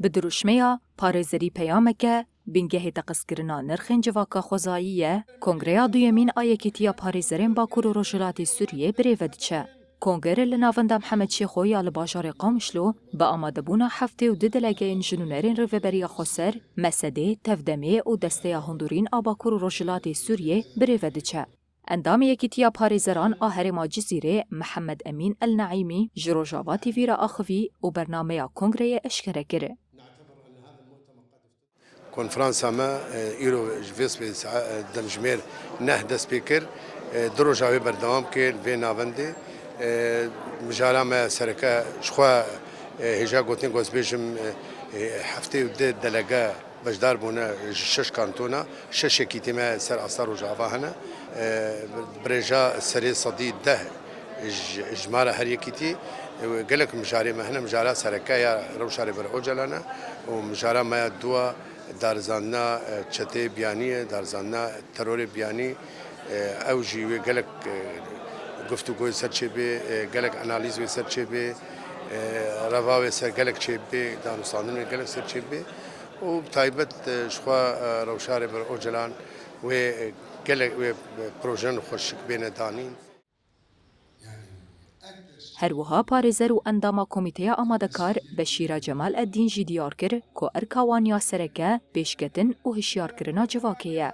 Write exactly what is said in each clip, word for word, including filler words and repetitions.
Bi dirûşmeya parêzerî peyameke bingehê teqezkirina nirxên civaka xwezayî ye, Kongreya duyemîn a Yekîtiya Parêzerên Bakur û Rojhilatê Sûriyê birêve diçe. Konger li Navenda Mihemed Şêxo ya li bajarê Qamişlo bi amadebûna heftê û du delegeyên ji nûnerên Rêveberiya Xweser, MSDê, Tevdemê û Desteya Hundirîn a Bakur û Rojhilatê Sûriyê birêve diçe. Endamê Yekîtiya Parêzeran a Herêma Cizîrê Mihemed Emîn El Naîmî ji Rojava T V re axivî û bernameya kongreyê eşkere kir. Konferansa me, e, îro ji vê sibê sae-, e, demjimêr neh dest pê kir. E, du roja wê berdewam kir vê navendê. E, mijara me sereke ji xwe, e, hêja gotin ku ez bêjim, e, e, heftê û du delege beşdar bûne ji şeş kantona, şeş yekîtî me ser asta Rojava hene. E, bi rêja serê sedî deh ji, ji me re her yekîtî, e, gelek mijarê me hene, mijara sereke ya rewşa Rêber Ocalan e û mijara me ya dua darizandina, e, çeteyê biyanî ye, darizandina terorê biyanî, e, ew jî wê gelek, e, guftûgoyê ser çêbê, e, gelek analîz wê ser çêbê, e, reva wê ser gelek çêbê, danûstandin wê gelek ser çêbê û bi taybet, e, ji xwe, e, rewşa Rêber Ocalan wê, e, gelek wê, e, projeyên xweşik bêne danîn. Her wiha parêzer û endama Komîteya Amadekar Beşîra Cemal Eddîn jî diyar kir ku erka wan ya sereke pêşketin û hişyarkirina civakê ye.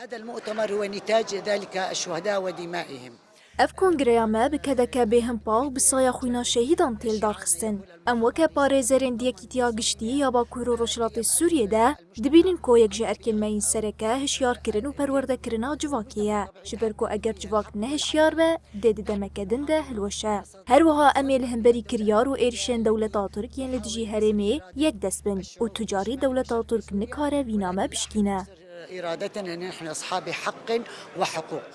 هذا المؤتمر هو نتاج ذلك الشهداء ودمائهم. Ev kongreya me bi kedeke bêhempa û bi saya xwîna şehîdan tê lidarxistin. Em weke parêzerên di Yekîtiya Giştî ya Bakur û Rojhilatê Sûriyê de dibînin ku yek ji erkên me yên sereke hişyarkirin û perwerdekirina civakê ye. Ji ber ku eger civak ne hişyar be, dê di demeke din de hilweşe. Her wiha em ê li hemberî kiryar û êrişên dewleta Tirk yên li dijî herêmê yek dest bin û tu carî dewleta Tirk nikare vîna me bişkîne. إرادة أن نحن أصحاب حق وحقوق.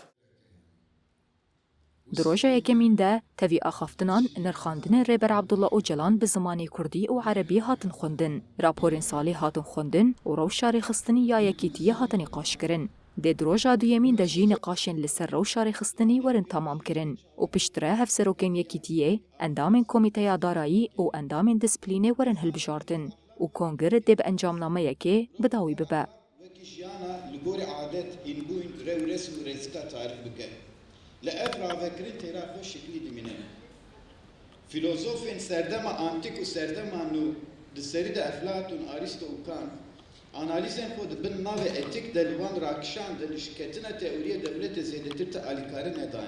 Di roja yekemîn de tevî axaftinan nirxandinên Rêber Abdullah Ocalan bi zimanê kurdî û erebî hatin xwendin. Raporên salê hatin xwendin û rewşa rêxistinî ya Yekîtiyê hate nîqaşkirin. Dê di roja duyemîn de jî nîqaşên li ser rewşa rêxistinî werin temamkirin û piştre hevserokên Yekîtiyê, endamên Komîteya Darayî û endamên Disiplînê werin hilbijartin û kongir dê bi encamnameyekê bi dawî bibe. Wekî jiyana li gorî adet, hînbûn, rew û resm û rêzika tarîf bike. Li ev ravekirin têra xwe şiklî dimîne. Fîlozofên serdema antîk û serdema nû, di serî de Eflatûn, Arîsto û Kant, analîzên xwe di bin navê etîk de li wan rakişandin, ji ketina teoriya dewletê zêdetir ti alîkari nedan.